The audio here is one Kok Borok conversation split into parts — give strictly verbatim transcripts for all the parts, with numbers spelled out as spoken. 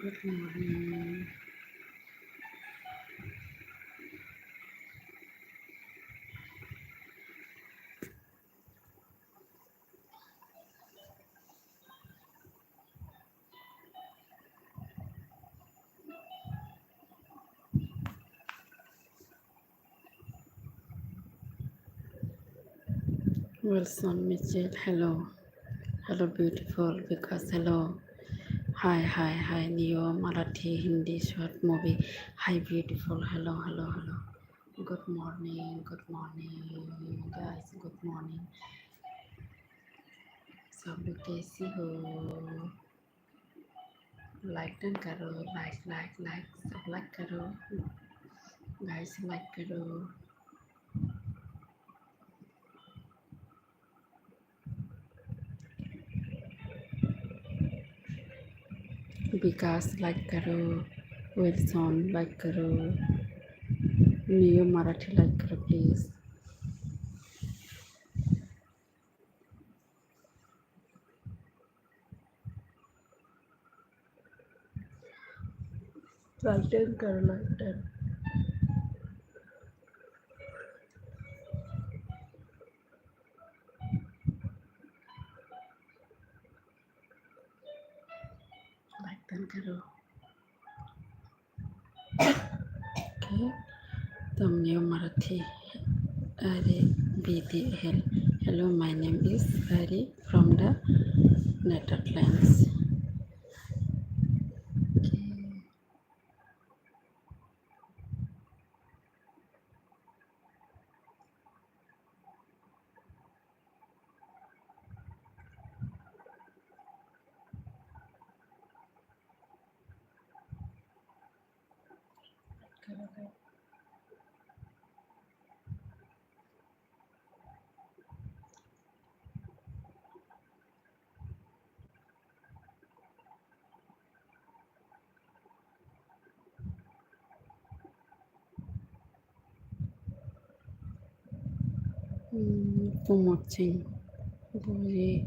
Good morning. Wilson Mitchell, hello. Hello, beautiful Vikas, hello. Hi, hi, hi, Neo Marathi Hindi short movie. Hi, beautiful, hello, hello, hello. Good morning, good morning, guys, good morning. सब लोग कैसे हो? Like done करो, like, like, like, सब like करो। Guys, like करो। विकास like करो, Wilson like करो, नियो मराठी like करो please। Like done करो, like done। Like done करो। Okay. Tamni Marathi. Ari B D L. Hello, my name is Ari from the Netherlands. Okay. Hmm, Kumot Singh, Guri,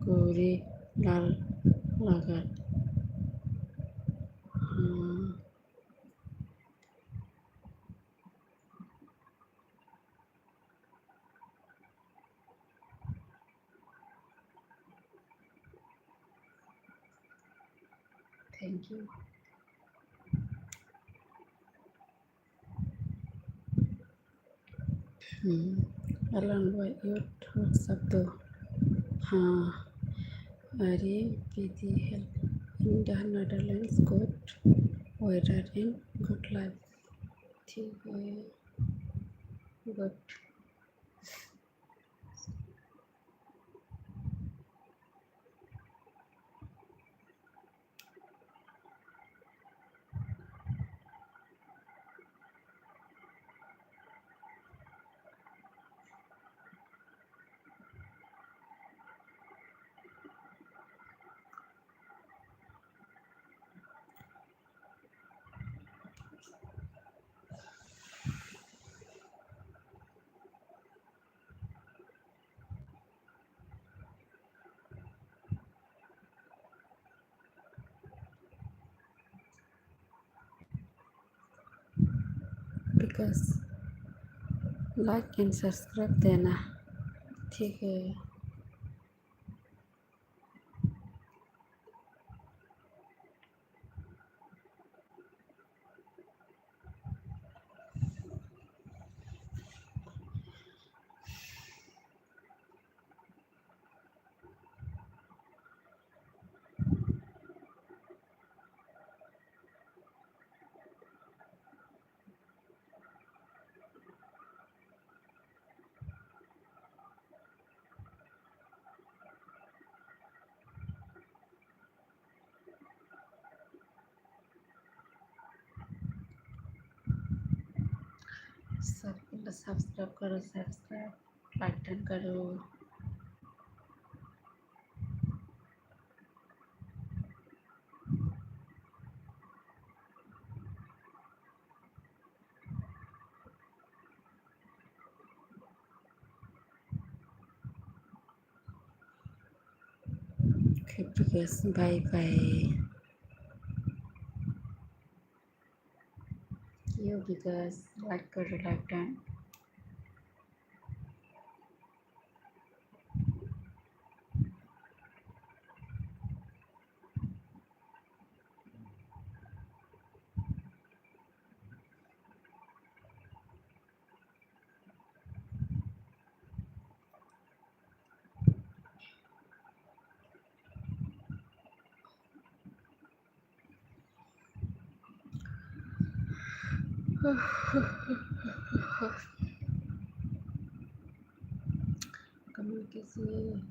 Guri Lal Lagat. Hmm. Thank you. Hmm. Alang wa yot WhatsApp do. Ha. Ari P D L in the Netherlands, good weather and good life. Thik hai. Good. Because like and subscribe देना, ठीक है। Sub-, subscribe करो, subscribe, like done करो। Okay, because bye bye. you, because like karo, like done. Communication.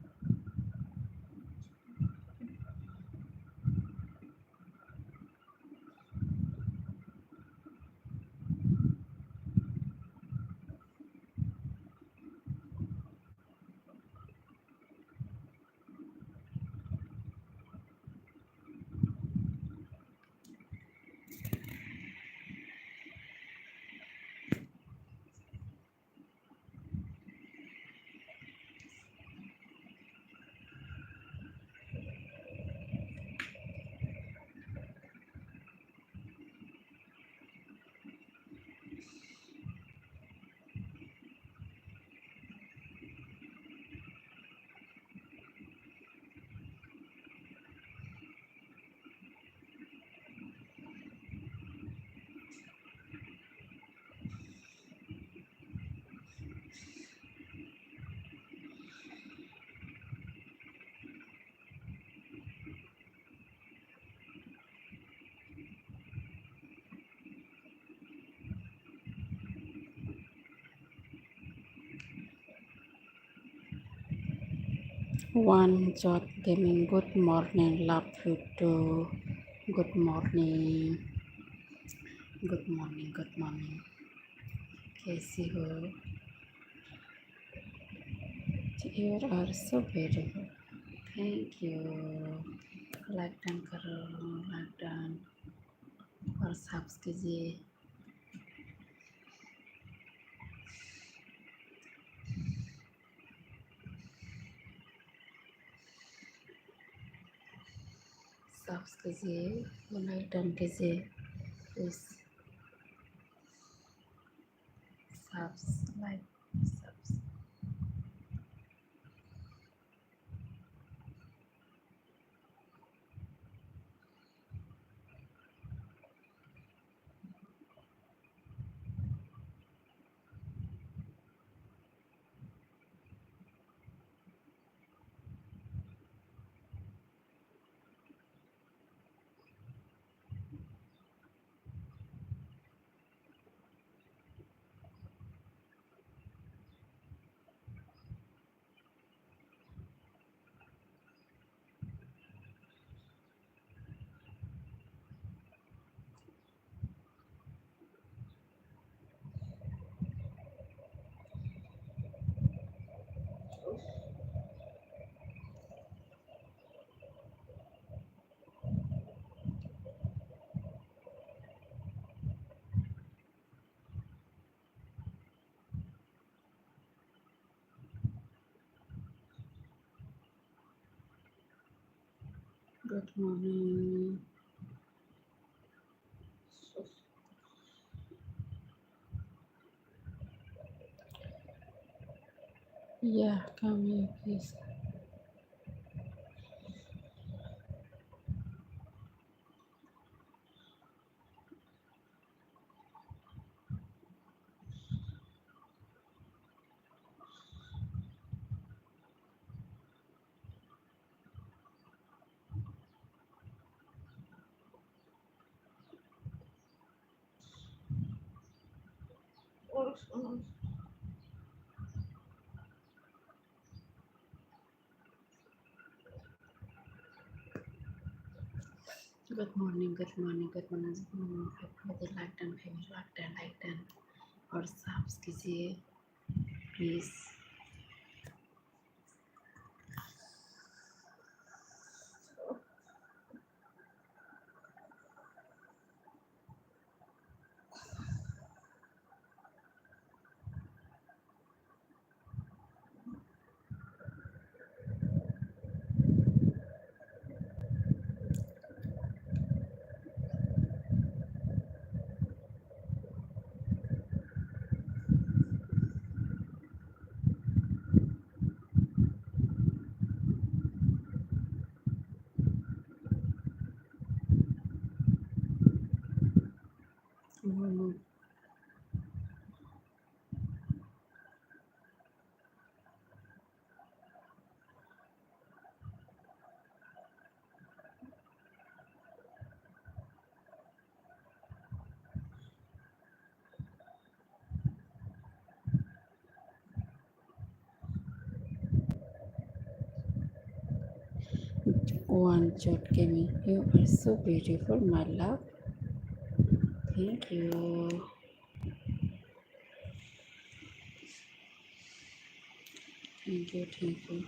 One Jot Gaming, good morning, love you too. Good morning. Good morning, good morning. कैसे हो? You are so beautiful. Thank you. Like done करो, like done. और subs कीजिए। Subs कीजिए, like done कीजिए, please. Subs, like, subs. Good morning. Yeah, come here, please. Good morning, good morning, good morning. Everybody like done, like done, like done. और subs कीजिए, please. One shot, Kemi. You are so beautiful, my love. Thank you. Thank you, thank you.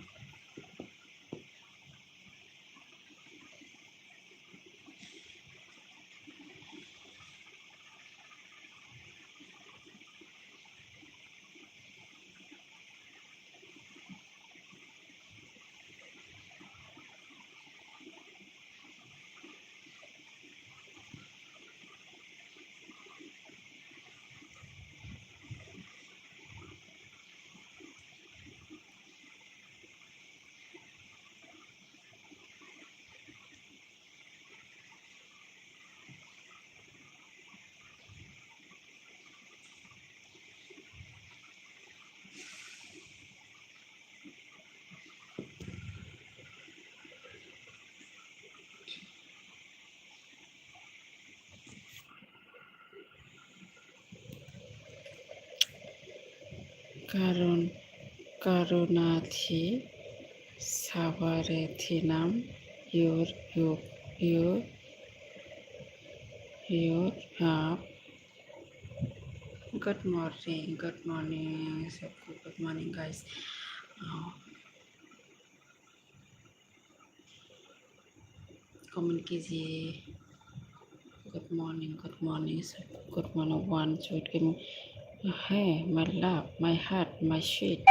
Karon, karonathi sabare thinam your, your, your, your up. Good morning, good morning, सबको good morning, guys. Uh, Comment कीजिए। Good morning, good morning, सबको good morning। One, two, three। Hey, my love, my heart, my sweet।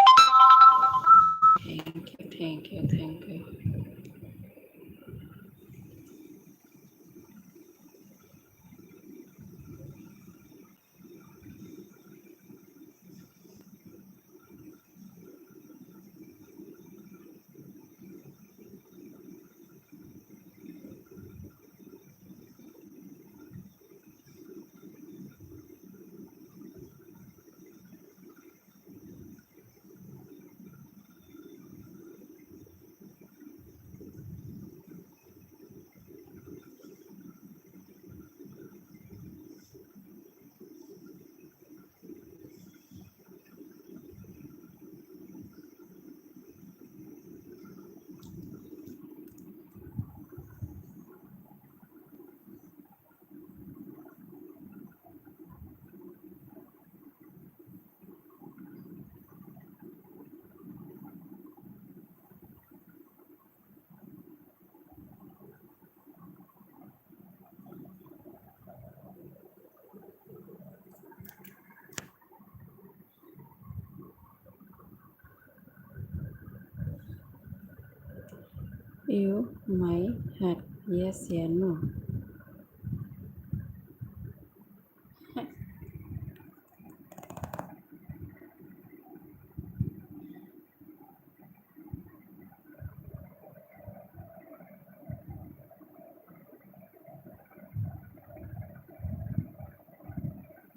Thank you, thank you, thank you। You, my heart, yes, yeah, no.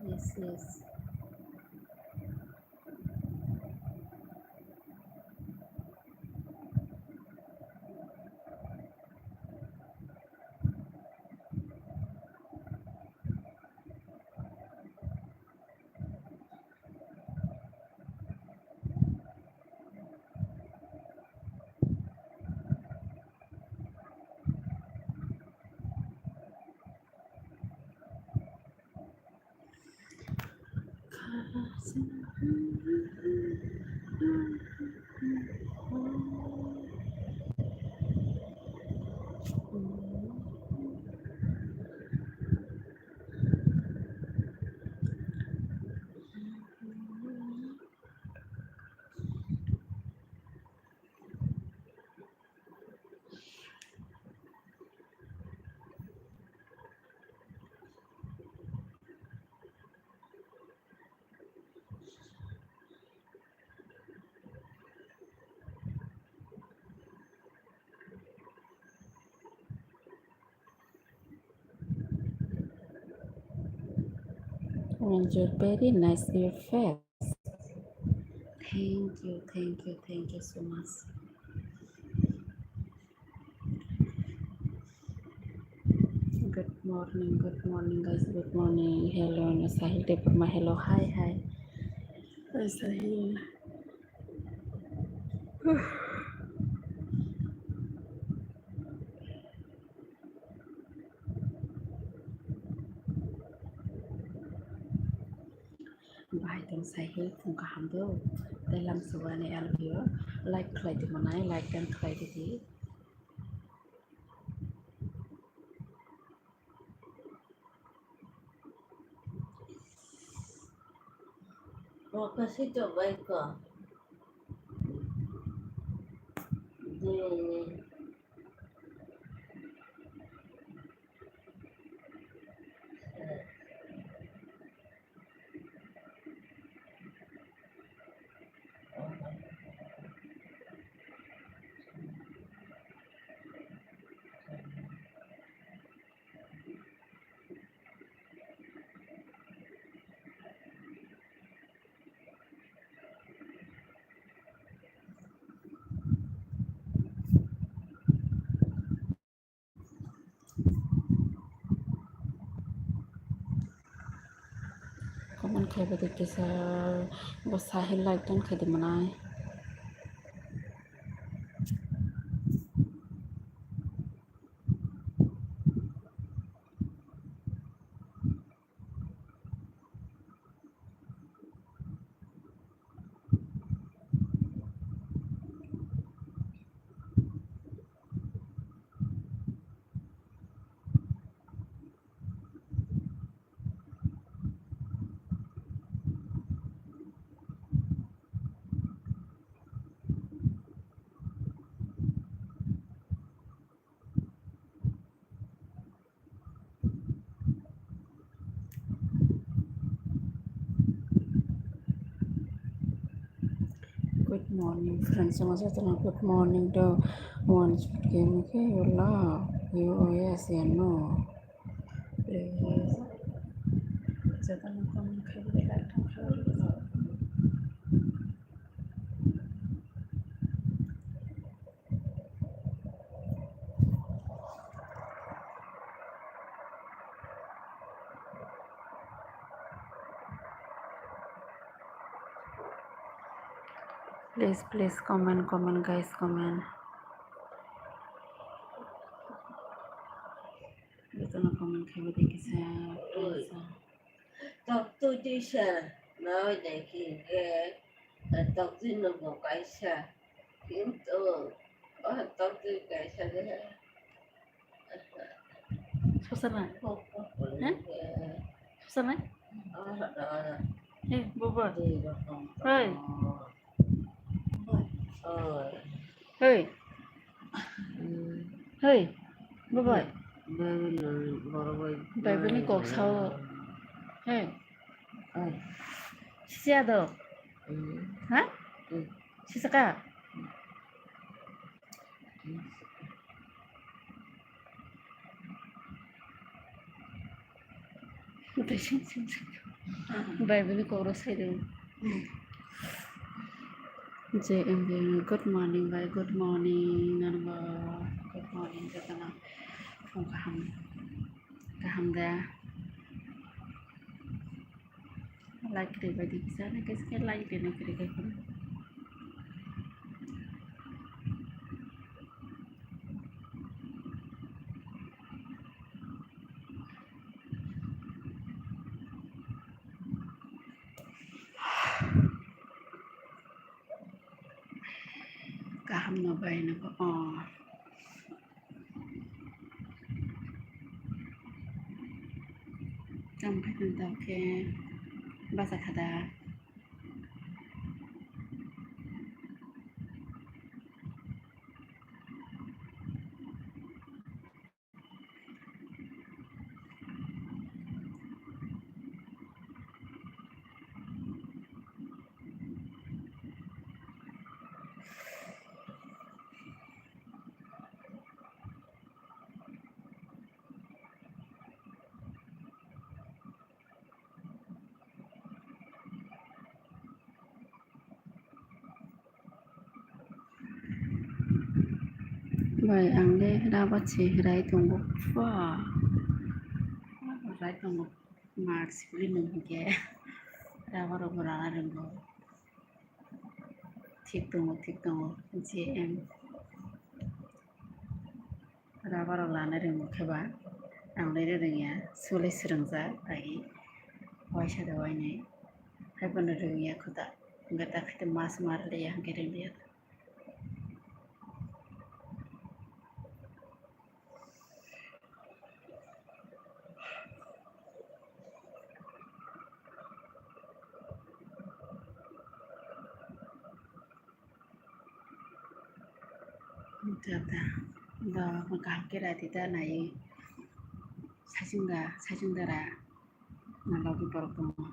Yes, yes. And you're very nice, your face. Thank you, thank you, thank you so much. Good morning, good morning, guys. Good morning. Hello, no, Sahil Debbarma. Hello, hi, hi. Hi, Sahil. Bahai tong Sahil, phung kaham do. Tei lam suwani L P O. Like khlai di manai, like dan khlai di di. Wakasito baiko. Dini. Comment khlaibai di kisa, bo Sahil like dan khlai di manai. Good morning, friends. Sama sa tana good morning do. One sweet game ke you love. You, oh yes, yeah, no. Please. Sa tana comment khai di, like tang khai di. Please, please comment, comment, guys, comment. Jotono comment khaibo de kisa, please. Tok twi twi sa, nai de ki ge, tok twi no bo kaisa. Kintu, oh, tok twi kaisa de. Susana. Hah? Susana? Eh, bobo. Hei. Hei. Hei. Bobo. Bible ni kok sao. Hei. Sisa do. Hah? Sisa ka? Bible ni kok rw sai rw. J M B, good morning, bhai, good morning, nang bo, good morning, jotono phung kaham, kaham da. Like rwbai di kisa, nang kisa khe like rwna kwrwi khe phano. Kaham no bai no bo, oh. Tamo khe tamo khe basa khada. Bai, ang le rubber se rai tongo. Pua. Rai tongo. Mask sibili nung hwnkhe rubber rok bo rana ringo. Thik tongo, thik tongo. J M. Rubber rok lana ringo khe ba ang le rwngya, sole swrwngjak agi waisa de wainwi. Haiphano rwngya kho da, hwnkhe da khe mas mar liya hwnkhe rwngya. Tata, da kaham khe rati da nai. Saichung da, saichung da ra. Na logi borok tongo.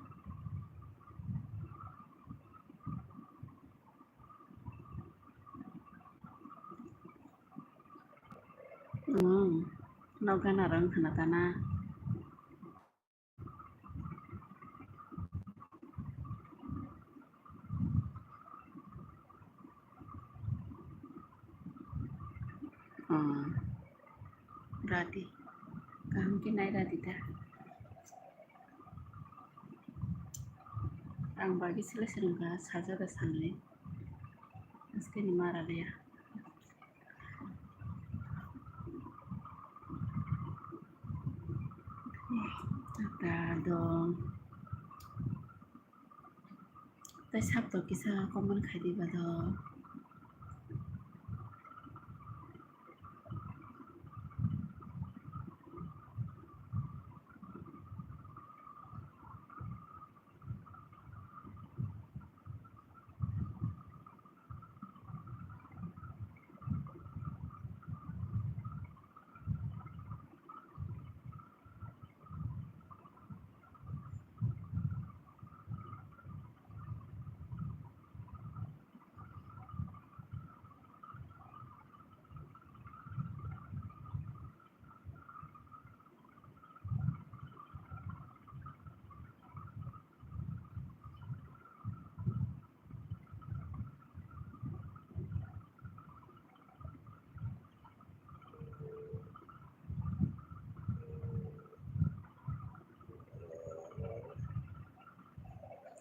Hmm. Nok gana rang khana tana. Oh, rati. Kaham khe nai rati da. Ang bagwi sele swrwngkha, sajada sanwi. Askeni mara liya. Tata dong. Tei sabto kisa comment khai di ba do.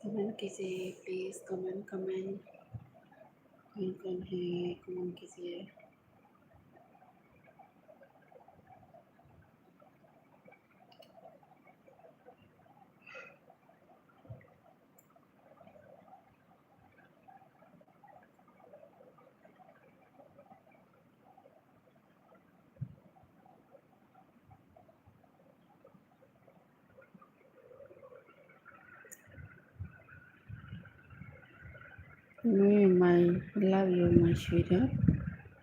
Comment kijiye, please, comment, comment. Comment, comment hai, comment kijiye. Mm, my love you, my sweetheart.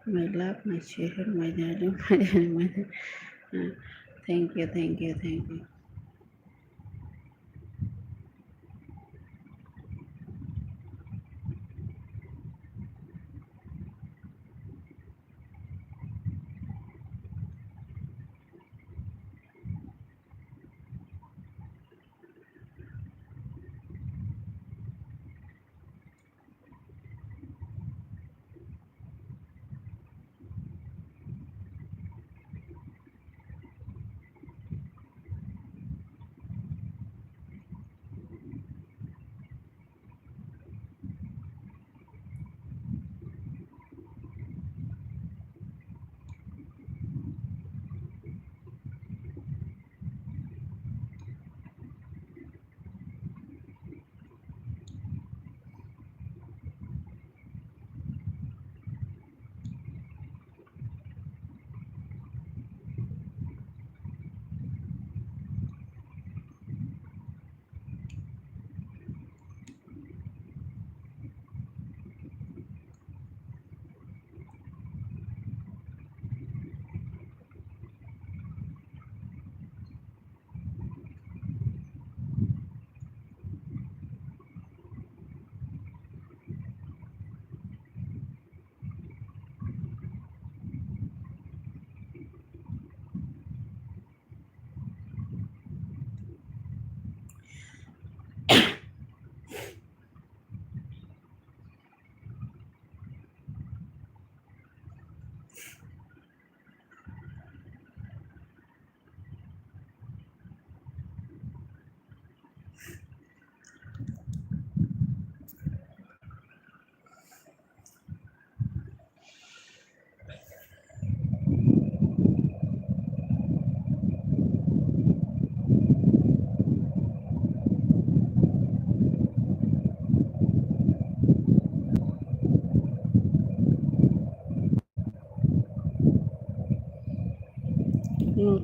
My love, my sweetheart, my darling, my darling, my darling. Uh, thank you, thank you, thank you.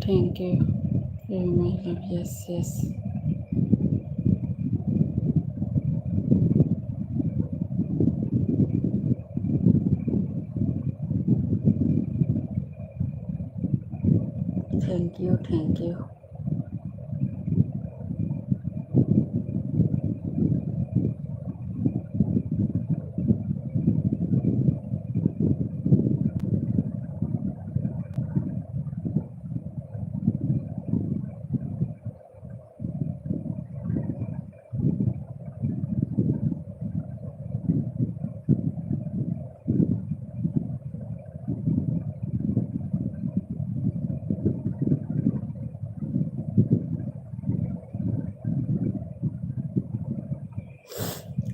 Thank you. You my love. Yes, yes. Thank you, thank you.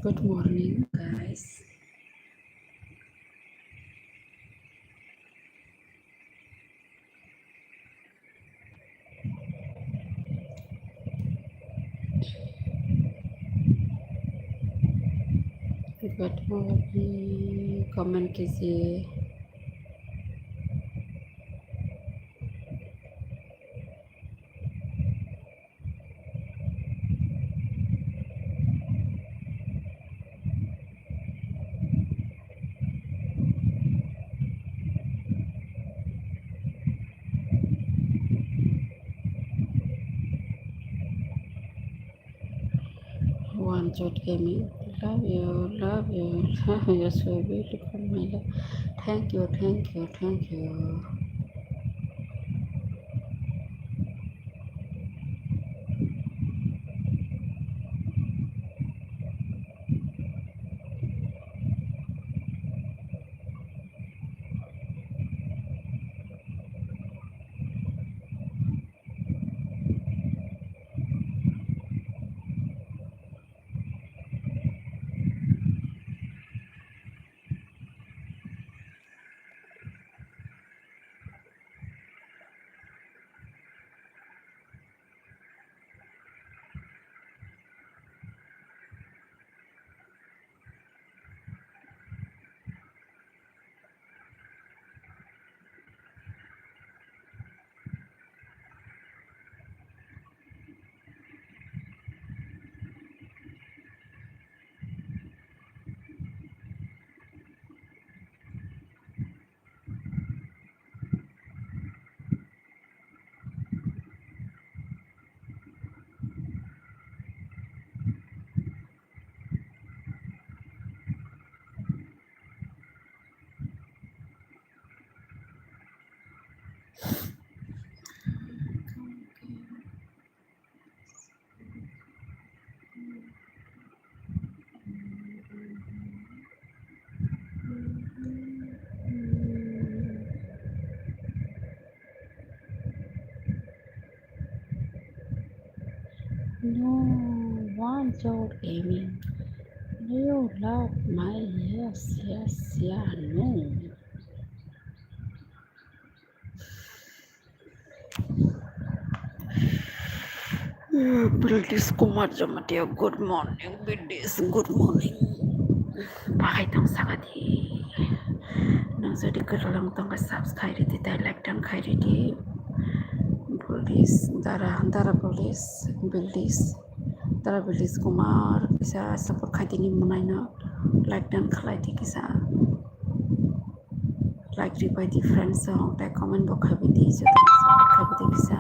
Good morning, guys. Good morning. Comment कीजिए. One shot gaming. Love you, love you, love you, so beautiful, my love. Thank you, thank you, thank you. No one shot gaming. You love my yes, yes, yeah, no. Bilkis Kumar Jamatia, good morning. Bilkis, good morning. Bahai tong sakadi. Nang jodi kwrwng tongkha, subscribe ridi, tei like dan khai ridi. Bilkis, Dara, Dara Bilkis, Bilkis, Dara Bilkis Kumar, kisa support khai dini mwnaino, like dan khlai di kisa. Like ribai di friends rok, tei comment bo khaibai di, jotono support khaibai di kisa.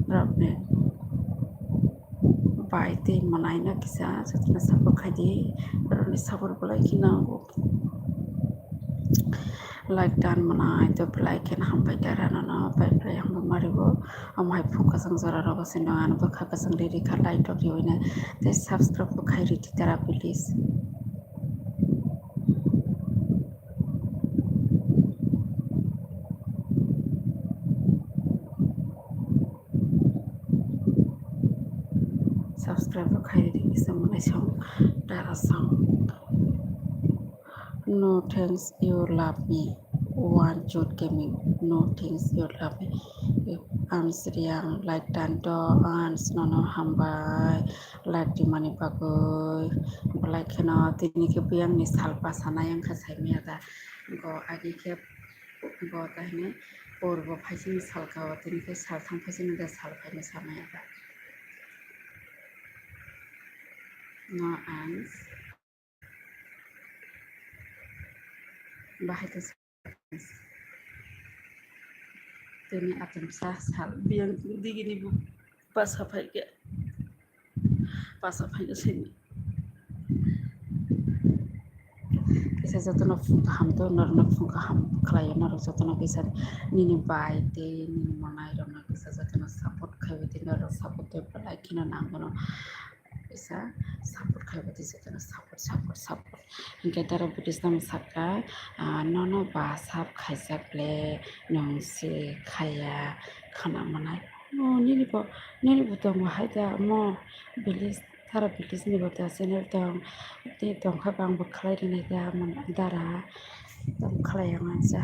Rokni bai tei mwnaino kisa jotono support khai di. Rokni support belai kheno nango. Like dan mwnai to belai kheno hambai da rano no, bai belai hambai maribo. Omo hai phung kwchwng jora rogo se no ano bwkha kwchwng ri ri kha, like rok ribai na tei subscribe bo khai ridi tara please. Subscribe bo khai ridi kisa mwnaisong darasong. No thanks, you love me. One shot gaming. No thanks, you love me. Ang sriyang like dan to, ang snono hambai. Like rimani bagwi. Belai kheno tini khe biyangni salpa sana yang kha saimaya da. Go agi khe go tahini Purbo phaising salka o, tini khe saltham phaising da sal phaima samaya da. No ang bahai khe tini atomsa sal biyang digini bo basa phai khe. Basa phai khe sini. Kisa jotono phung kaham to, norokno phung kaham khlaio, norok jotono kisa nini bai tei nini manai rokno kisa jotono support khaiwi tei norok support tei belai kheno nangmano. Kisa support khaiwi tei jotono support, support, support. Hinkhe tara Buddhist tamo sakha, ah, nono ba sap khaijak le nwng se khaya khana manai. Oh, nini bo, nini bo tongo hai da mo village. Tara village ni bo ta channel tong, tei tongkha bang bo khlai rwnai da, dara tong khlai ya mansa.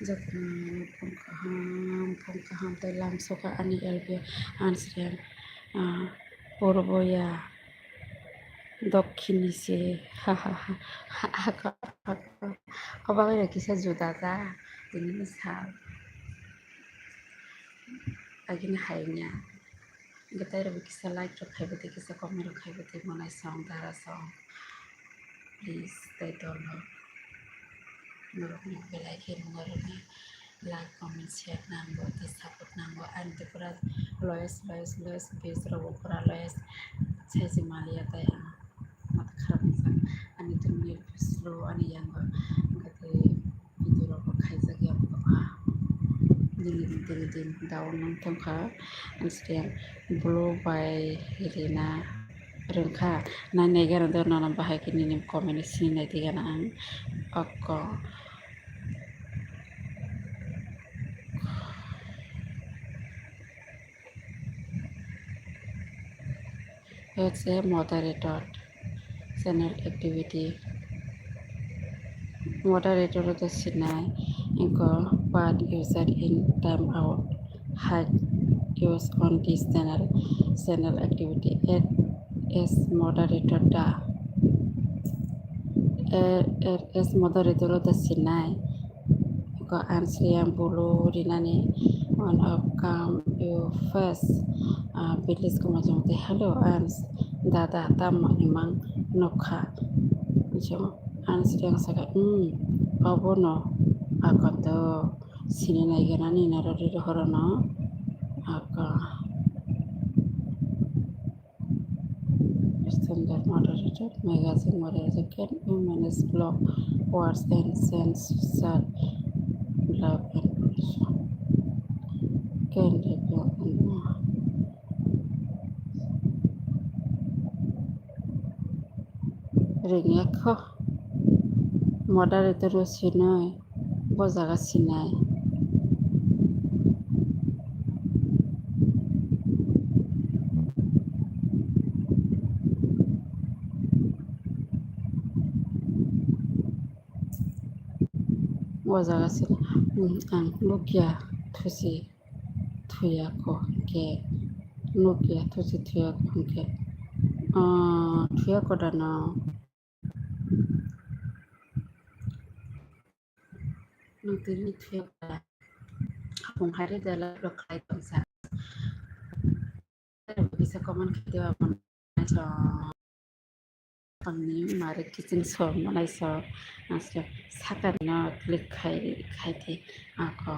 Jotono phung kaham, phung kaham tei lam sokha ani L B answer, ah, purbo ya. Dokkhinni se, ha, ha, ha, ha, ha, ha, ha. Obo bai kisa juda ta, tini ni sal. Agini hai nya. Hingke tai rok kisa like rok khaibo tei kisa comment rok khaibo tei monai song dara song. Please, tai dolo. Norok ni belai khe norok ni like, comment, share nango, tei support nango. Ani tei pura lowest, lowest, lowest views rok bo pura lowest. Sai se maliya tei ang matha kharap wngjak. Ani tei net slow ani yango. Hingke tei video rok bo khaijak ya bo tongkha. Nini din, nini din down nang tongkha. Ang se blue bai rina rwngkha. Nai nai gana do nono bahai khe nini comment sini nai di gana ang. Oko. It's a moderator channel activity. Moderator to sinai, inko part user in time out. Hide use on this channel. Channel activity. Add as moderator da. Add as moderator to sinai. Ko Ans yang bulu rinani one of come you first. Ah, bilis ko majung te hello Ans, dada tamo imang nokha. Jo Ans yang saka, hmm, obono akoto sini nai gana ni naro riri horono aka. Standard moderator, magazine moderator, can you manage blog words and send such blog and can review and more. Ringya kho moderator o sinoi. Bo jaga sinai. Bo jaga sinai. Hmm, ang nukya thusi thuya ko hwnkhe. Nukya thusi thuya ko hwnkhe. Ah, thuya ko dano. Nwng tini thuya ba. Hapung hai rwda live rok khlai tongsa. Kisa comment khe de ba mon so. Ang ni mare kitchen so manai so. Ang se sakar no click khai khai the. Ako.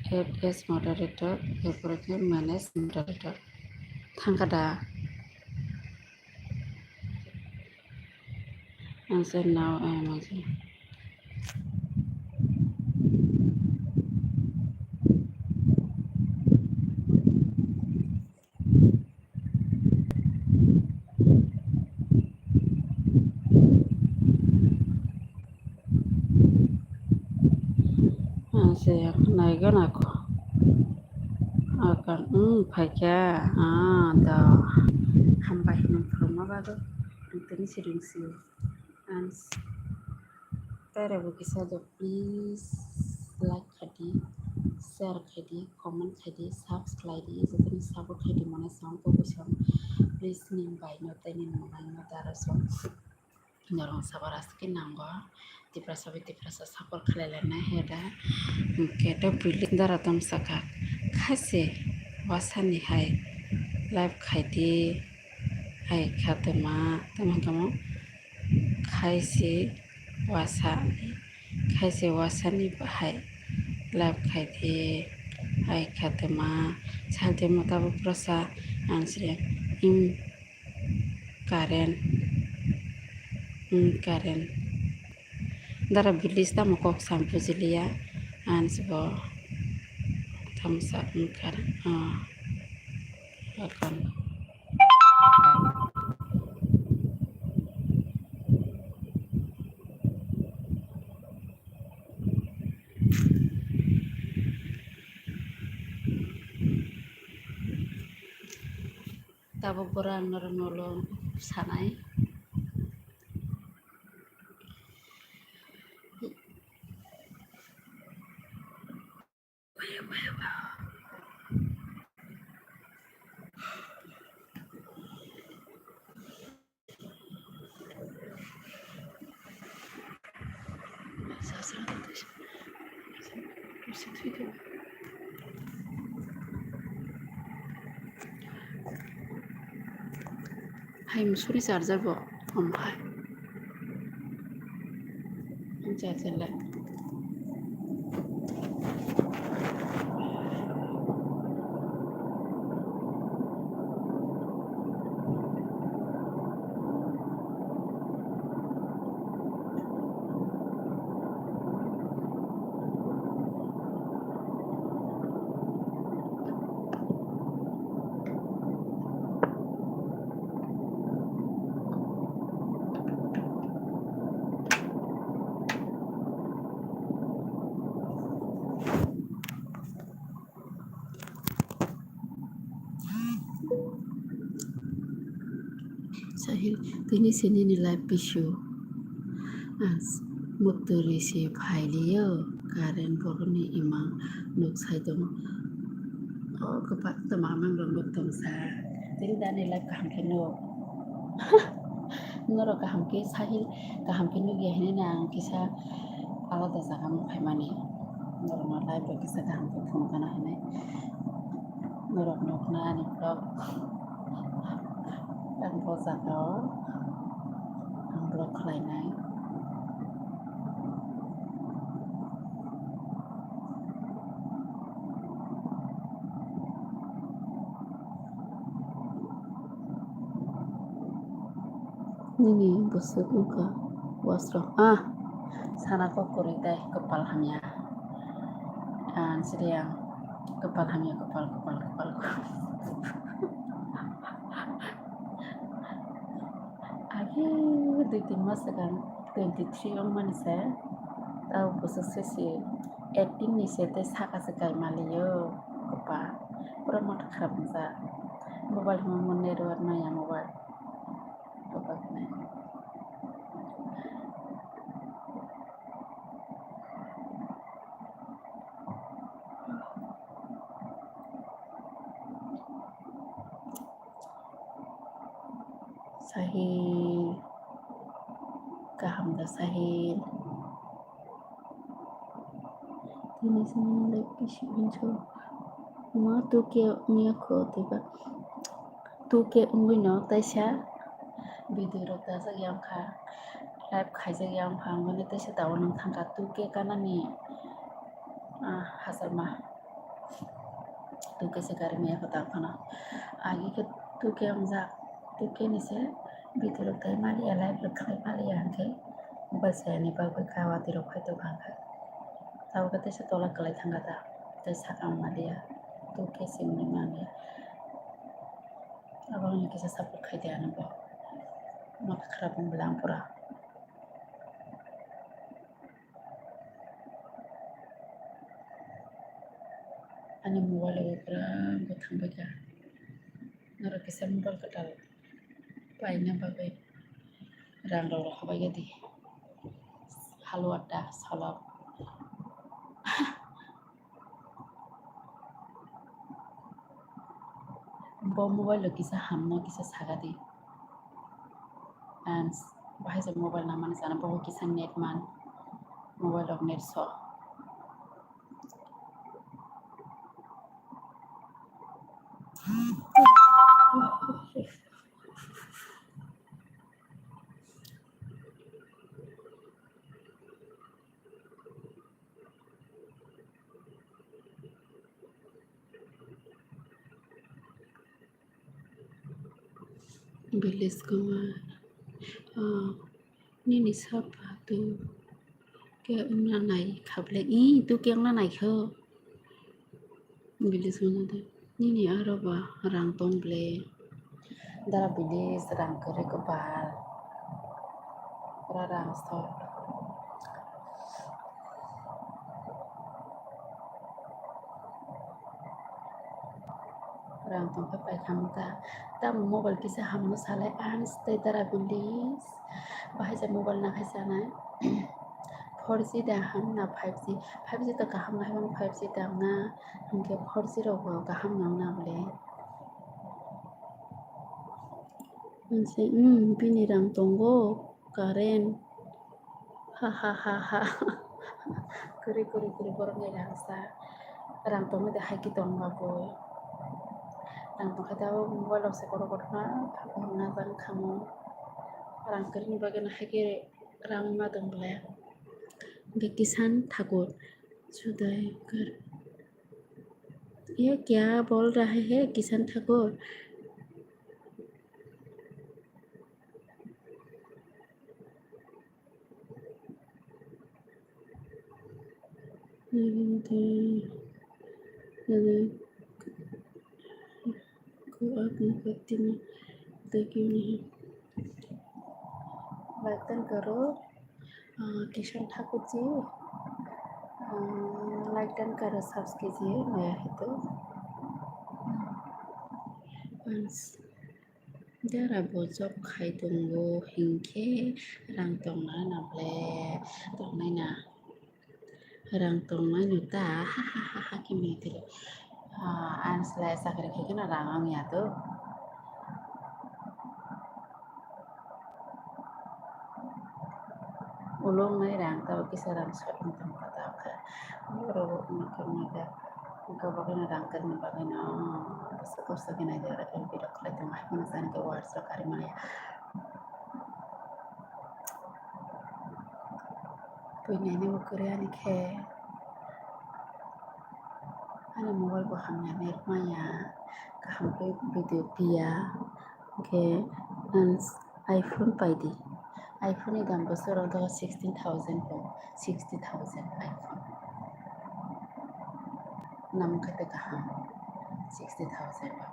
Add as moderator, erpore khe manage moderator. Thangkha da? Ang se now I am again. Ang se naigo nako. Akan, hmm, phaikha. Ah, da. Hambai hinwi phwrwngma bagwi. Ang tini siring sio. Ang s-, tei rwgwi kisa do, please, like khadi. share khai di, comment khai di, subscribe di, jotono support khai di mane song ko bisong. Please ning bai no tei ning mwnai no dara song. Norong sabar aske nango. Tiprasa bai Tiprasa support khlai laina heda. Hwnkhe to building dara tong saka. Khaise wasani hai live khai di. Hai khatuma tamo tamo. Khaise wasa. Khaise wasani bahai live khai di. Hai khatuma. Saltimo tabuk prosa ang sre. Im. Karen. Hmm, Karen. Dara bilis tamo kok sam bujiliya. Ang sibo tamo sa, hmm, Karen. Ah. Welcome. Tabuk bwrang norok nolo sanai. Hai musuni charger bo omo hai. Charger le. Sahil, tini se nini live pisu. As, mukturi se phailiyo, Karen borokni imang nuk sai tongo. O kwbang tongma mangrok nuk tongsa. Tini dani live kaham khe nuk. Norok kaham khe Sahil, kaham khe nukya hinwi no ang kisa alada jaga o phaimani. Norokno live bai kisa kaham khe phunukgana hinwi. Norok nukna ani vlog. Ang bo jaga o ang vlog khlainai. Nini bwswk wngkha wasrok. Ah, sana kok kwrwi tei kwpal hamya. Ah, siri ang kwpal hamya, kwpal, kwpal, kwpal, kwpal. Agi dui tin mas swkang twenty three wngmani se, tei bwswk se si eighteen ni se tei saka se kai maliyo kwpal. Pura matha kharap wngjak. Mobile hwnwi network nangya mobile. Kwpal khe nai. Sahil, kaham da Sahil? Tini sini live bisi hinso. Ma two K wngya kho, tei ba two K wngwi no taisa video rok dajak ya wngkha, live khaijak ya wngkha, wngmani taisa tabuk nang thangkha two K kanani, ah, hachal ma. Two K se gari maya kho ta phano. Agi khe two K wngjak. Two K ni se video rok tei maliya, live rok khlai maliya hwnkhe mobile chayani bagwi kha watwi rok phai tongkha hwnkhe. Tabuk khe teisa tola kwlai thangkha ta. Tei sakang maliya. Two K se wngwi maliya. Abo wngwi kisa support khai di ano bo. Matha kharap wng bwla ang pura. Ani mobile o kwrwng bo thangbaikha. Norok kisa mobile kwtal paina bagwi rang rok rohorbaikha di. Halwa da salok. Bo mobile rok kisa hamno kisa sagadi. And bahai se mobile na mani sana bo kisa net man. Mobile rok net so. Bilis koma, ah, nini sapa tu ke wngna nai khablai, i tu ke wngna nai kho. Bilis koma tu nini aro ba rang tong ble. Dara bilis rang kwrwi kwbal. Pura rang sok. Rang tongkhe paikha ta. Tamo mobile kisa hamno salai ang tei dara bilis. Bahai se mobile nakhai sanai. Four G da hamna five G. Five G to kaham nakhai mano five G da wngna. Hinkhe four G rok bo kaham wngna bole. Hinkhe, hmm, bini rang tongo. Current. Ha, ha, ha, ha. Kwrwi, kwrwi, kwrwi borokni rangsa. Rang tongwi de hai khe tongma bo. Rang tongkhe tabuk mobile rok se kotor kotor ma, kotor ma jang khamu. Rang kwrwini bagwi no hai khe rang ma tong bole. Hwnkhe Kisan Thakur. Sudai kar. Ye kya bol raha hai Kisan Thakur? Ko aap mukatti mein dekhi nahi. Like dan karo, ah, Kishan Thakur ji, ah, like dan karo, subscribe ji, naya hai to. Fans. Dara bojok khai tongo, hinkhe rang tongnai na ble, tongnai na. Rang tongnai no ta, ha, ha, ha, ha, khe mithili. Ah, ang selai chakri khai kheno rang wng ya to. Ulo wngnai rang tabo kisa rang sot wng tong kha tabo khe. Borok wngkha wngkha. Wngkha bagwino rang kwrwini bagwino bwswk kosto khe naidi oro M P rok khlai tongo, hai phano chani khe words rok karwi manya. Puinaini bo kwrwi ani khe ani mobile bo hamya net manya, kaham khe video piya, hinkhe ang iPhone paidi. iPhone ni dam bwswk rok dogo sixteen thousand bo, sixty thousand iPhone. Namo khe tei kaham sixty thousand bo.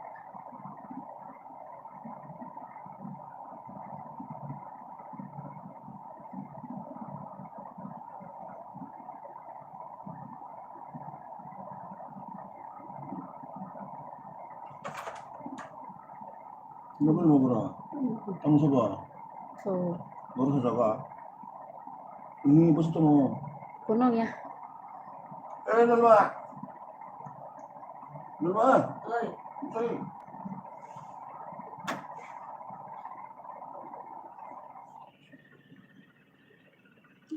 Nobel mo bro. Tamo sobo. So. Boro sa jaga. Ini bos tamo. Kono ya. Eh, Nalma. Nalma. Oi. Oi.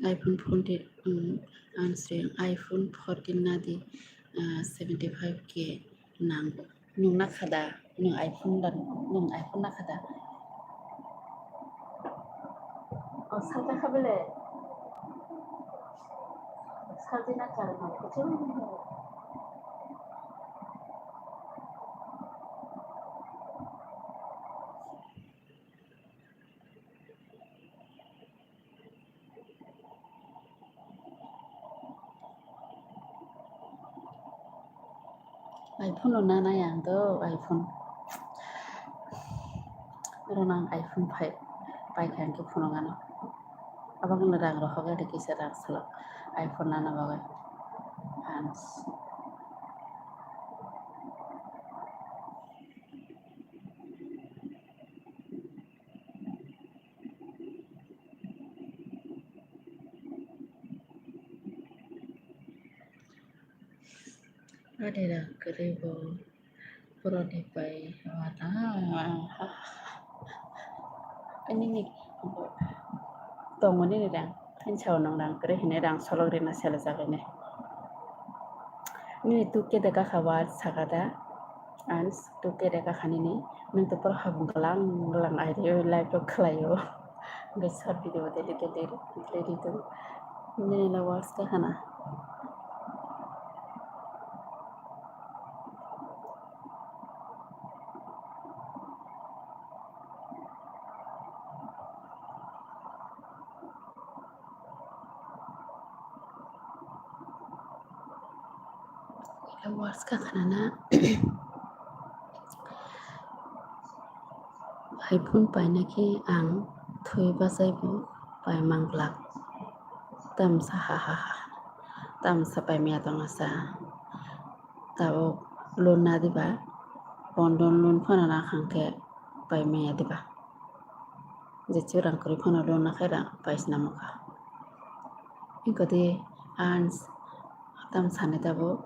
iPhone fourteen, um, ang se iPhone fourteen nadi, ah, seventy five K nango. Nwng nakha da? Nwng iPhone da, nwng iPhone nakha da? O, sata kha bele. Sajina karma kuchung. iPhone no nana yang do iPhone. Oro nang iPhone five pai kha hwnkhe phunukgano. Abo wngkha rang rohor gari kisa rang salo iPhone nana bagwi. Hans. Ani rang kwrwi bo Boroni bai wata. Ani ni tongo nini rang. Thansa o nong rang kwrwi hinwi rang solok rina sela jagwi nai. Nini two K de kakha war saka da. Ang two K de kakha nini. Nwng to pura habung glang glang ai rw live rok khlai o. Hwnkhe short video de de de de de de de. Nini la war saka na. Ila words ka khanana. Hai phone paina khe ang thwi bachai bo pai mang glak. Tamsa ha ha ha. Tamsa pai maya tongna sa. Tabuk loan na diba. Bondon loan phano na khang khe pai maya diba. Je chwrang kwrwi phano loan na khe rang paisna mokha. Ikoti ans tam sani tabuk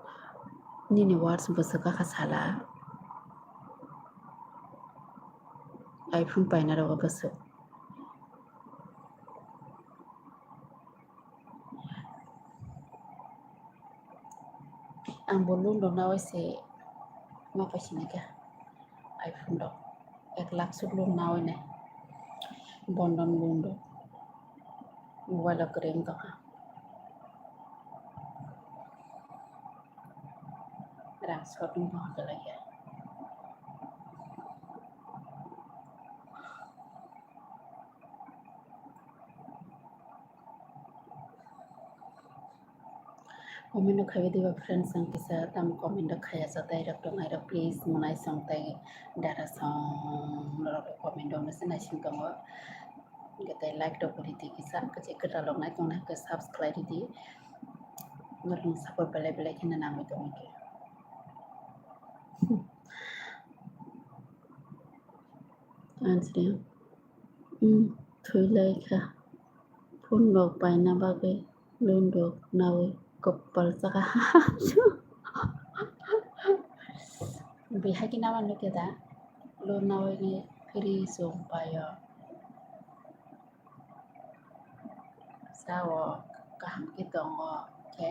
nini words bwswk kha sala. Iphone paina rogo bwswk. Ang bo loan rok naui se ma paisini kha iPhone rok ek lakh suk loan naui nai bondon loan rok mobile rok kwrwi wng tongkha. Rang sot wng tongkha belai khe. Comment rok khaiwi diba friends, ang kisa tamo comment rok khaya sa, tai rok tongnai rok please mwnai song tai dara song norok comment rok nase naising tongo. Hwnkhe tai like rok bo ridi kisa, kwchai kwtal rok nai tongnai hwnkhe subscribe ridi, norokni support belai belai kheno nangwi tongwi khe. Answer. Hmm, thwi lai kha. Phone rok paina bagwi loan rok naui kopal chakha. Bihai khe nama nukhe da? Loan naui ni free song paio. Sao kaham khe tongo khe.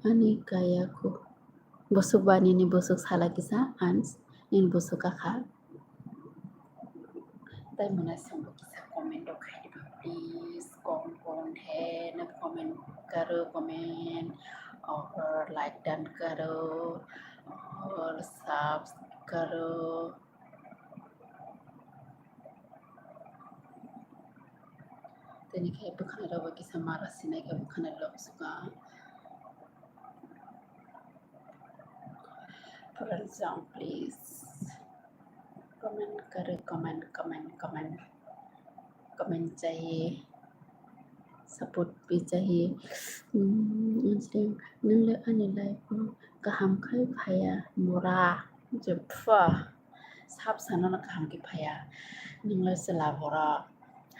Ani kaya khu. Bwswk ba nini bwswk sala kisa, ans nini bwswk kakha. Tai mwnai songbo kisa comment rok khai diba, please. Kon kon he na comment karo, comment or like dan karo or subs karo. Tini khe bwkhanai rok bai kisa mara sinai khe bwkhanai rok suka. Friends, please comment karo, comment, comment, comment, comment chahiye, support bhi chahiye. Hmm, nwngle ani life o kaham khai phaiya mora je pha. Sab sanano kaham khe phaiya. Nwngle chwla borok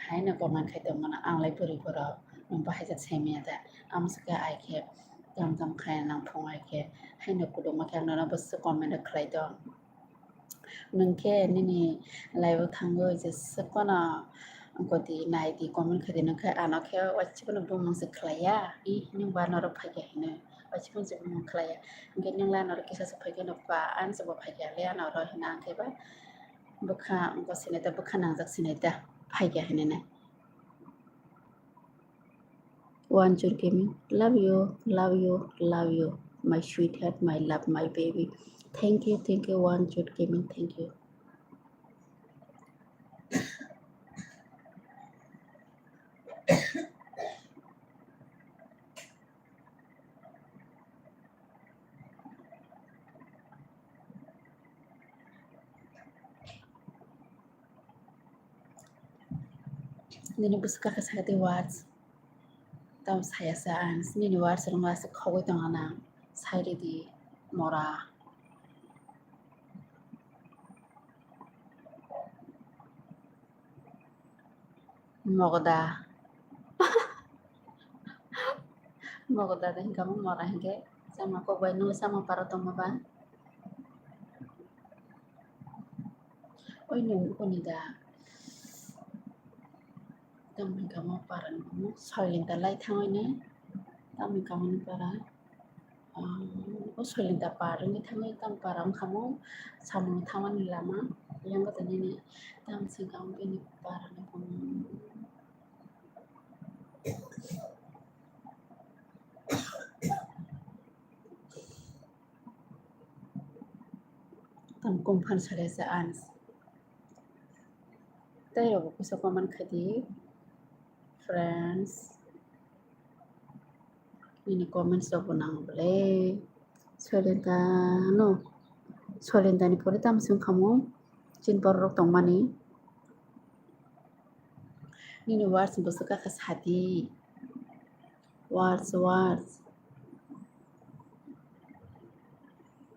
haino comment khai tongmano, anglai bwrwi borok nwng bahaijak saimanya da? Amswkhe ai khe tam tam khai nang phung ai khe haino kudukma khe ang nono bwswk comment rok khlai tong. Nwng khe nini live o thangwi jeswk phano goti nai di, comment khai di, nwng khe ano khe waisa phano bumung se khlai ya. I nwng ba norok phai khe hino waisa phano se bumung khlai ya. Hwnkhe nwng lai norok kisa se phai khe no ba, ani se bo phai khe le ano oro hino ang khe ba. Bwkha wngkha sinai ta, bwkha nangjak sinai ta, phaikha hinwi nai. One Jur Gaming, love you, love you, love you, my sweetheart, my love, my baby. Thank you, thank you, One Jur Gaming, thank you. Nini bwswk kakhe sakhe tei words. Tamo saya sa ang, nini words rwma se khogwi tongna nang. Sai ridi mora. Mogoda. Mogoda de hinka mo mora hinke. Sama kok bai nung sama para tongma ba. Oi nung koni da. Tamo hinka mo para nung soiling da lai thangoi ne. Tamo hinka mo para. Ah, o soiling da par wngwi thangwi tamo para wngkha mo samung thangmani lama. Yang tini tamo singka wngkha ni para ni. Tamo kung phan sale sa ans. Tei rok kusa comment khai di, friends. Nini comments rok bo nang bole. Soilenta no. Soilenta ni pore tamo sing khamu. Chin por rok tongmani. Nini words bo swkakha sadi. Words, words.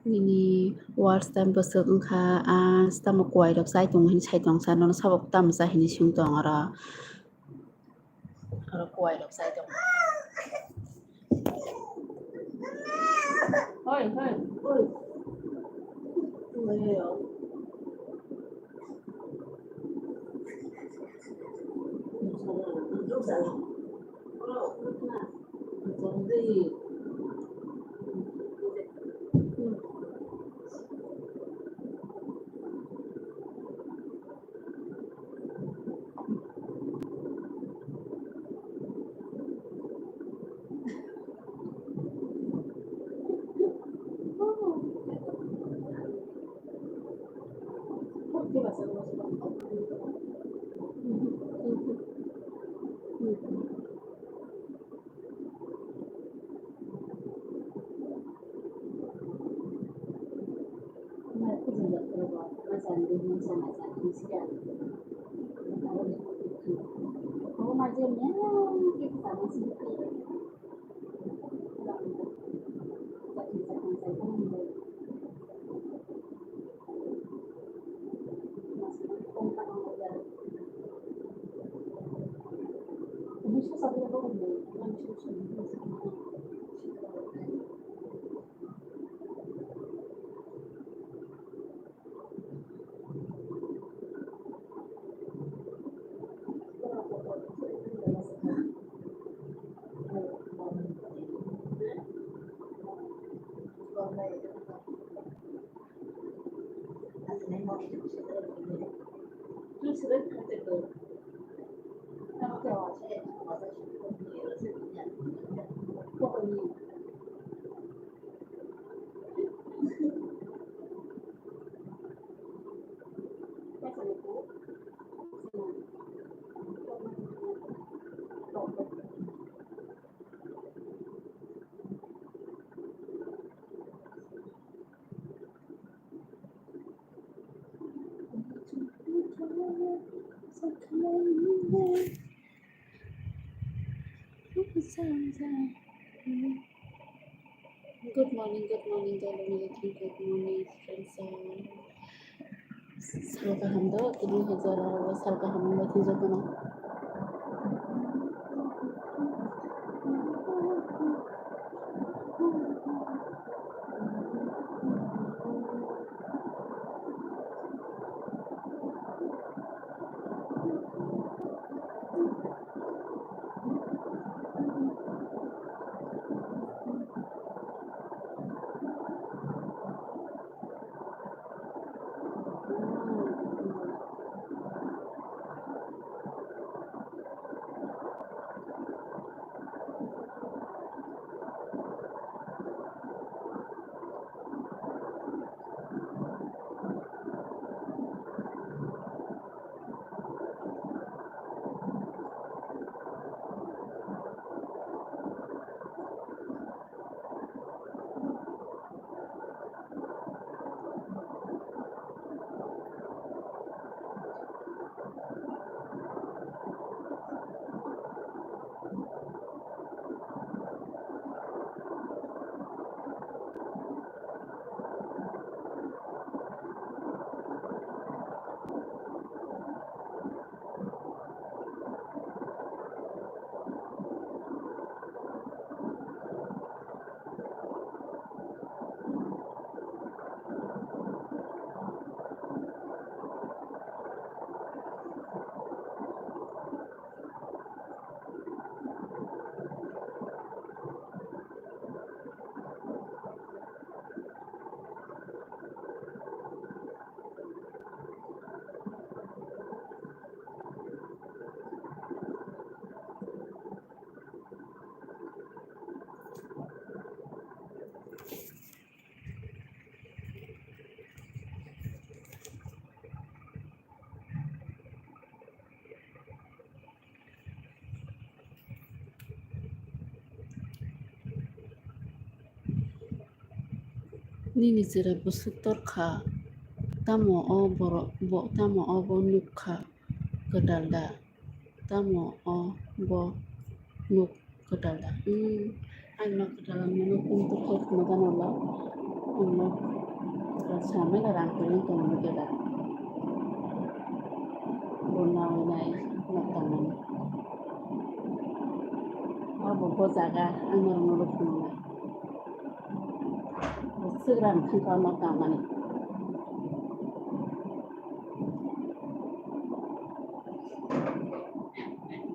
Nini words time bwswk wngkha, ah, tamo kuwai rok chai tongo hinwi sai tong sa, nono sabo tamo cha hinwi swng tong oro. Oro kuwai rok chai tongo. Hoi, hoi, hoi. Good morning, good morning, good morning, good morning, friends. Sal kaham do, tini hajar sal kaham wngwi thangjakmano. Nini chwrai bwswk torkha? Tamo o borok bo, tamo o bo nuk kha kwtal da? Tamo o bo nuk kwtal da? Hmm, ang nok kwtal ang nuk nuk nuk nuk nuk nuk nuk samai na rang kwrwng tongo nuk kwtal. Bo nawi nai nok tangmani. Obo bo jaga ang norok no rw phunuknai. Bo swk rang thangkha nok tangmani.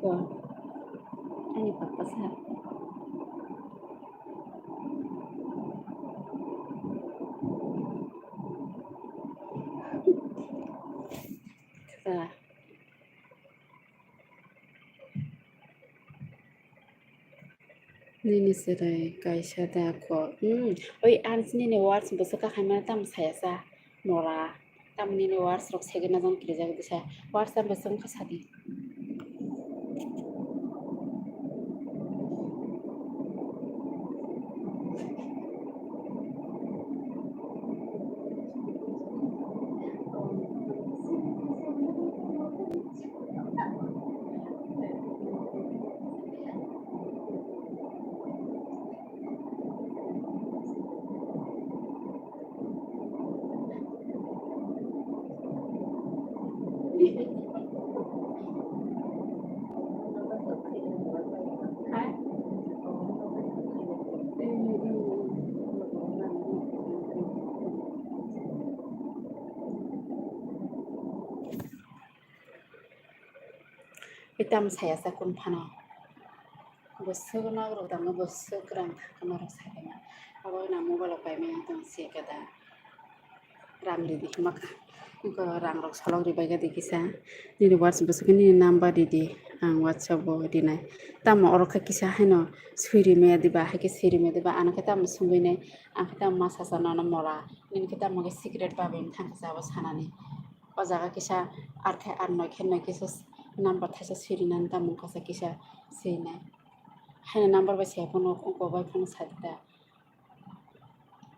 Ko ani papa sa. Kha. Nini chwrai kaisa da kho. Hmm. Oi, ang nini words bwswk kha khaimani tamo saya sa mora. Tamo nini words rok second na jang kirijak disa. Words tamo bwswk wngkha sadi. Itam saya sa kun phano. Bwswk nok rok tamo bwswk kwrang thangkhe norok sai rwma. Abo wngkha mobile rok paimani wng tong se gada. Rang ridi hima kha. Wngkha rang rok solok ribai gadi kisa. Nini WhatsApp bwswk nini number ridi. Ang WhatsApp bo rinai. Tamo oro khe kisa haino swi rimaya diba, hai khe swi rimaya diba. Ano khe tamo swngwi nai. Ang khe tamo ma sasa nono mora. Nini khe tamo khe secret babai wng thang kisa abo sanani. O jaga kisa ar khe ar noi khe noi kisa number thaisa siri nani tamo kasa kisa siri nai. Haino number bai saya phano ungkok bai phano sadi ta.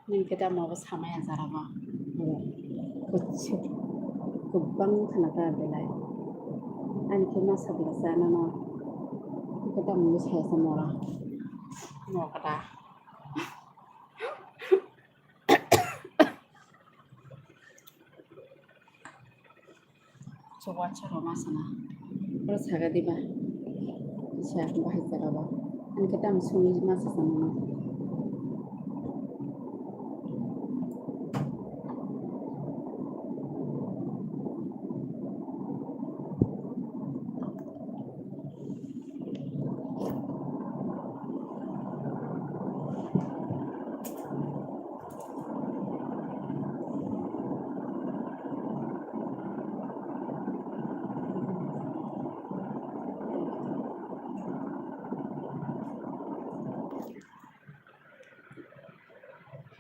Nini khe tamo bo samaya jara bo. Kuchuk kwbang khna ta belai. Ani khe masa bwla cha nano. Khe tamo bo saya sa mora. Mokda. Chubacha roma sana. Oro saga diba. Kisa bahai jara ba. Ani khe tamo sungwi masa sana.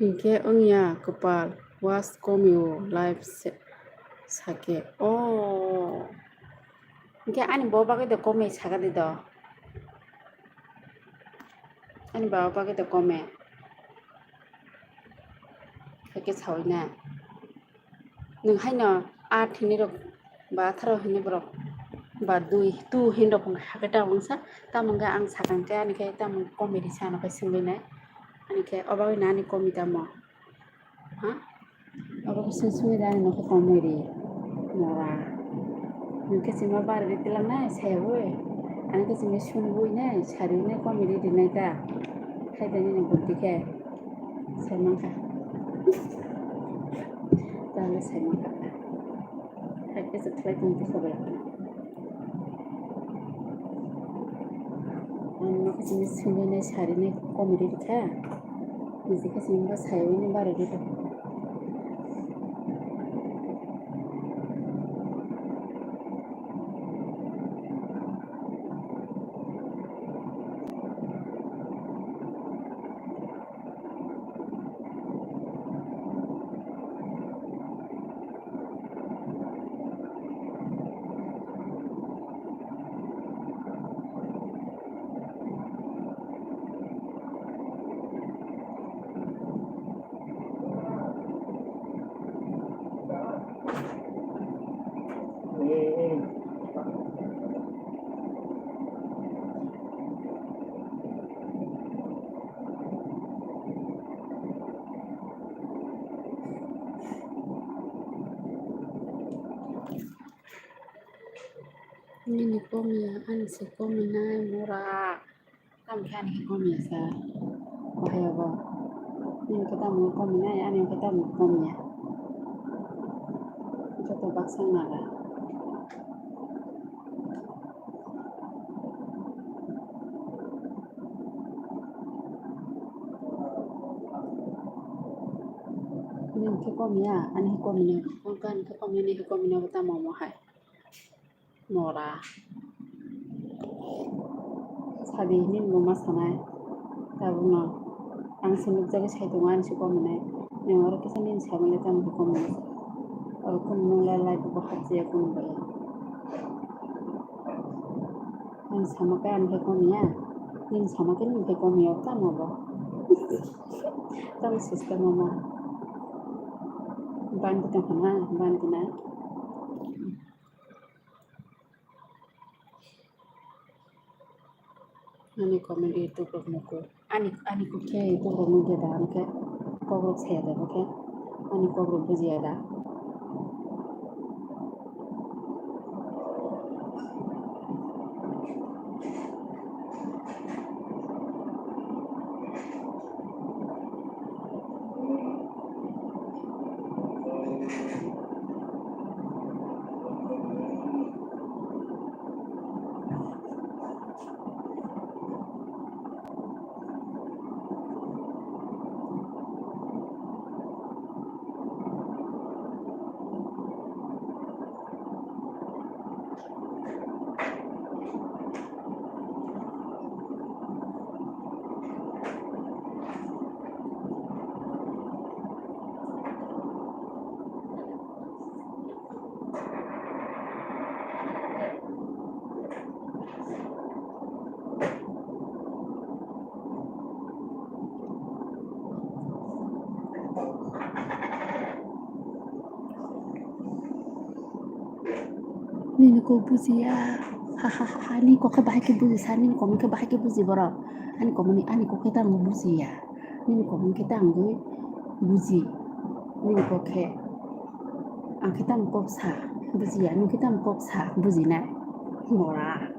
Hinkhe wngya kwpal, was komio life se-, sake. Oh. Hinkhe ani bo bagwi de komoi saka di do. Ani baba bagwi de kome. Haikhe sawi na. Nwng haino aat hinwi rok ba atharo hinwi borok ba dui, two hinwi rok hakhe ta wngsa. Tamo wngkha ang sakang khe ani khe tamo comedy se ano khe swngwi nai. Ani khe obo wngna ani comedy tamo. Ha? Obo khe swng swngwi da ani nokha comedy. Mora. Nwng khe chwngma bari ri twlang nai sayawi. Ani khe chwngma swngwi nai sari nai comedy ri nai ta. Hai da nini buddhi khe. Sai mankha. Tale sai mankha. Hai khe se khlai tong khe sobai. Ang no khe sini sini nai sari nai comedy kha. Nisi khe sini bo sai nai bari ri. Nini komiya, ani se kominai mora. Tamo khe ani khe komiya sa. Bahai abo. Nini khe tamo kominai, ani khe tamo komiya. Joto baksa naga. Nini khe komiya, ani khe komiya. Ani khe komiya, nini khe komiya, tamo mo hai. Mora. Sadi hinwi muma sanai. Tabukno ang se nukjagwi sai tongo ani se kominai. Nwng oro kisa nini samani tamo khe kominai. Oro kunu nung lai lai bo hapjaya kunu bai. Ani sama khe ani khe komiya. Nini sama khe nini khe komiya tamo bo. Tamo system o ma. Bandi tongkha na, bandi na. Ani comment YouTube rok nugo. Ani, ani kok khe YouTube rok nugya da, ang khe kok rok saya da, bo khe ani kok rok bujiya da. Nini kok bujiya. Ha, ha, ha, ha. Nini kok khe bahai khe buji sa, nini comment khe bahai khe buji borok. Ani comment ni, ani kok khe tamo bujiya. Nini comment khe tamo buji. Nini kok khe. Ang khe tamo kok sa, bujiya. Nini khe tamo kok sa, bujinai. Mora.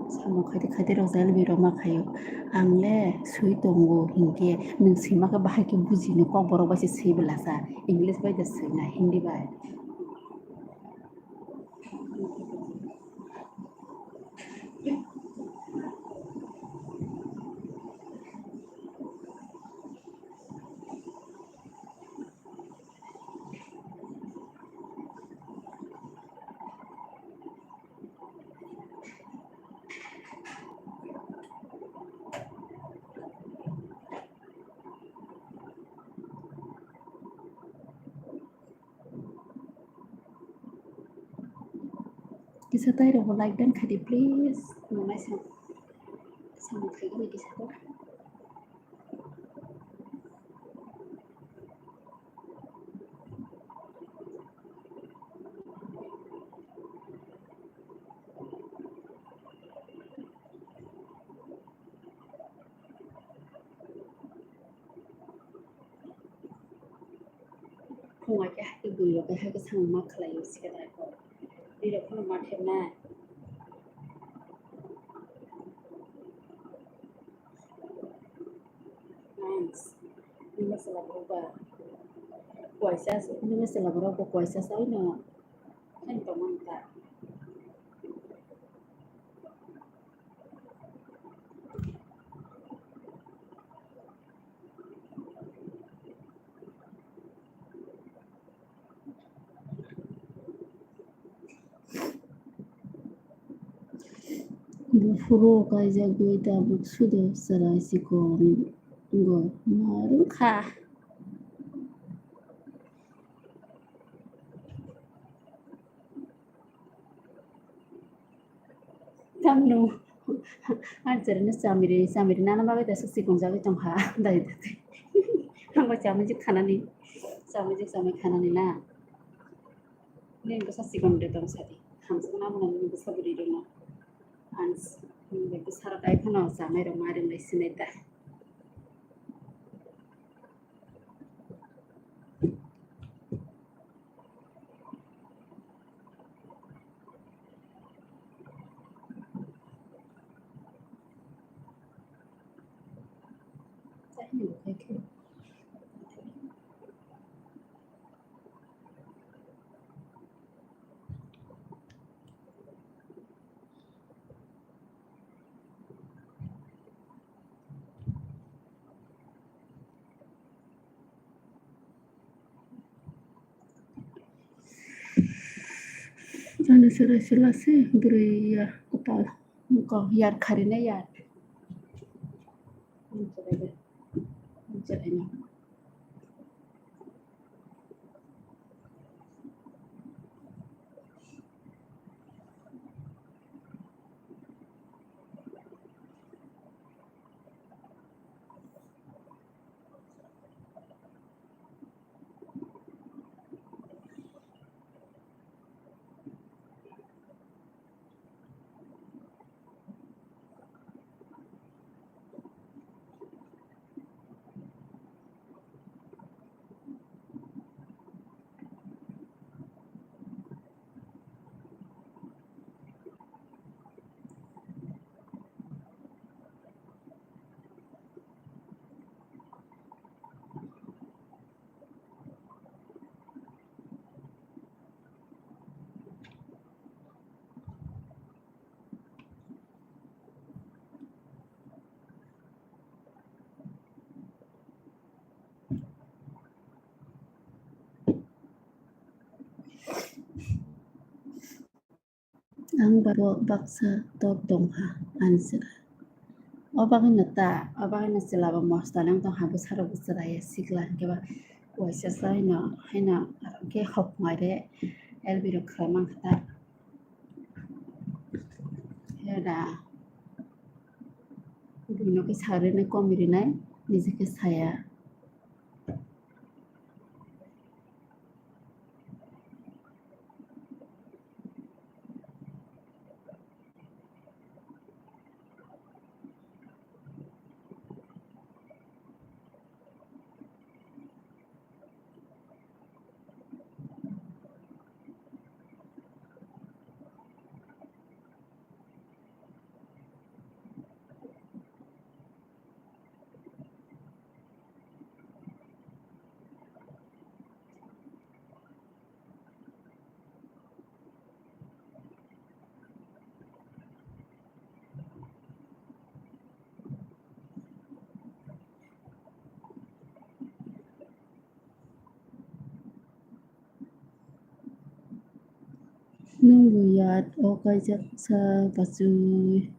Samung khaidi khaidi rok jai birok ma khaio. Ang le swi tongo hinkhe nwng swima khe bahai khe bujini kok borok bai se swi bwlasa. English bai da swina, Hindi bai. Kisa tai rok bo like dan khaidi please. Nunai sam, samung khaigani kisa ta. Phunga khe hai khe bui rok khe hai khe samung ma khlai o sikhe dai kho. Bui rok phano ma thepnai. Nice. Nini sala borok ba. Kuaisa, nini sala borok bo kuaisa sa oi no. Hai tongmani ta. Buphuru kaijagwi tabuk sudo chwrai chikon go narwkha. Tamno. Ang cherino chamiri, chamiri nana bagwi da swk chikon jagwi tongkha. Dai dai. Ang bo chamui jik khanani. Chamui jik chamui khanani na. Nini bwsa chikon de tong sadi. Hamsuk na mwnani bwsa bwrwi rwno. Ang s-, bwsa rok ai phano chamai rok ma ringlai sinai da. Ani chwrai chwla se bwrwi ya kwtal. Wngkha yar kharinai yar. Wngkha yar. Ang ba bo baksa tor tongkha, ani chwla. O bagwino ta, o bagwino chwla bo mosta nang tongkha, bwsa rok bo chwlaiya sikla, hwnkhe ba waisa sa haino, haino khe hok ngai re, L B rok khwlai mankha ta. Heda. Bini khe sa rinai, kom rinai, niji khe saya. Nwng bo yat o kaijak sa bachwi.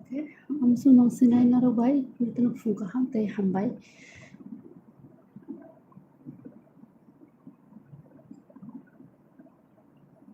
Okay, amsong no sinai narok bai, nokthano phung kaham tei hambai.